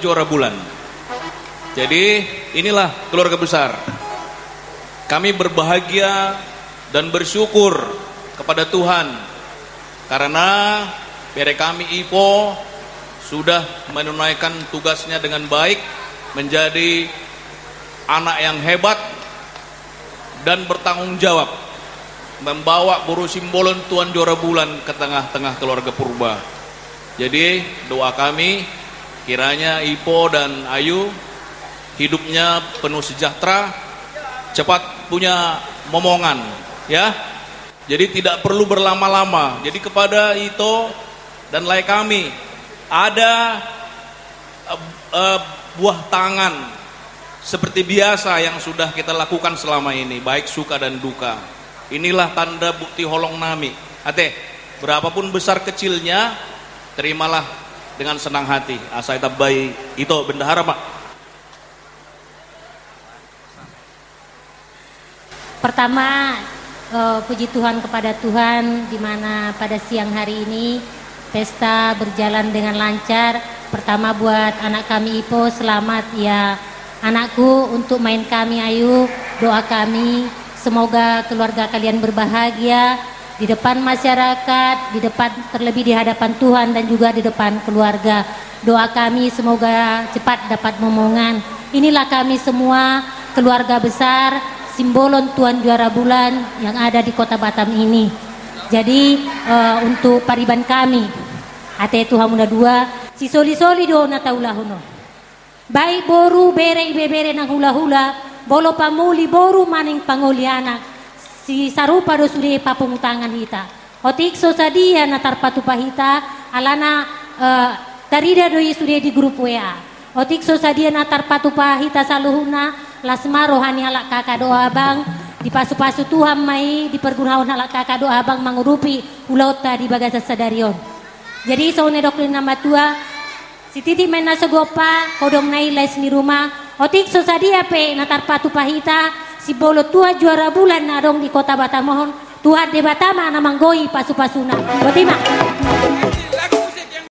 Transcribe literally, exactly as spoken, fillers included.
Juara Bulan. Jadi, inilah keluarga besar. Kami berbahagia dan bersyukur kepada Tuhan karena bere kami Ipo sudah menunaikan tugasnya dengan baik, menjadi anak yang hebat dan bertanggung jawab membawa boru Simbolon Tuan Juara Bulan ke tengah-tengah keluarga Purba. Jadi, doa kami, kiranya Ipo dan Ayu hidupnya penuh sejahtera, cepat punya momongan, ya. Jadi, tidak perlu berlama-lama. Jadi, kepada Ito dan lae kami, ada, eh, eh, buah tangan seperti biasa yang sudah kita lakukan selama ini, baik suka dan duka. Inilah tanda bukti holong nami. Ate, berapapun besar kecilnya, terimalah dengan senang hati. Asa ditambai Ito bendahara, Pak. Pertama, eh, puji Tuhan kepada Tuhan, di mana pada siang hari ini pesta berjalan dengan lancar. Pertama, buat anak kami Ipo, selamat ya anakku. Untuk maen kami Ayu, doa kami semoga keluarga kalian berbahagia di depan masyarakat, di depan, terlebih di hadapan Tuhan dan juga di depan keluarga. Doa kami semoga cepat dapat momongan. Inilah kami semua, keluarga besar Simbolon Tuan Juara Bulan yang ada di Kota Batam ini. Jadi, eh, untuk pariban kami, ate tu hamu na dua, sisoli-soli do na taulahon on. Baik boru, bere, ibebere nang hula-hula, molo pamuli boru manang pangoli anak, si sarupa do sude papungu tangan hita. Otik so sadia na tarpatupa hita, alana, eh, tarida do i sude di grup W A. Otik so sadia na tarpatupa hita saluhutna, las ma roha ni halak kaka dohot abang, dipasu-pasu Tuhan ma i, dipergunaon halak kaka dohot abang mangurupi ulaonta di bagasan sadari on. Jadi, songon na nidok ni na matua, sititi ma inna so gompa, godang na i laos ni ruma, otik so sadia pe na tarpatupa hita, Simbolon Tuan Juara Bulan na adong di Kota Batam on, Tuhan Debata ma na manggohi pasu-pasuna. Boti ma.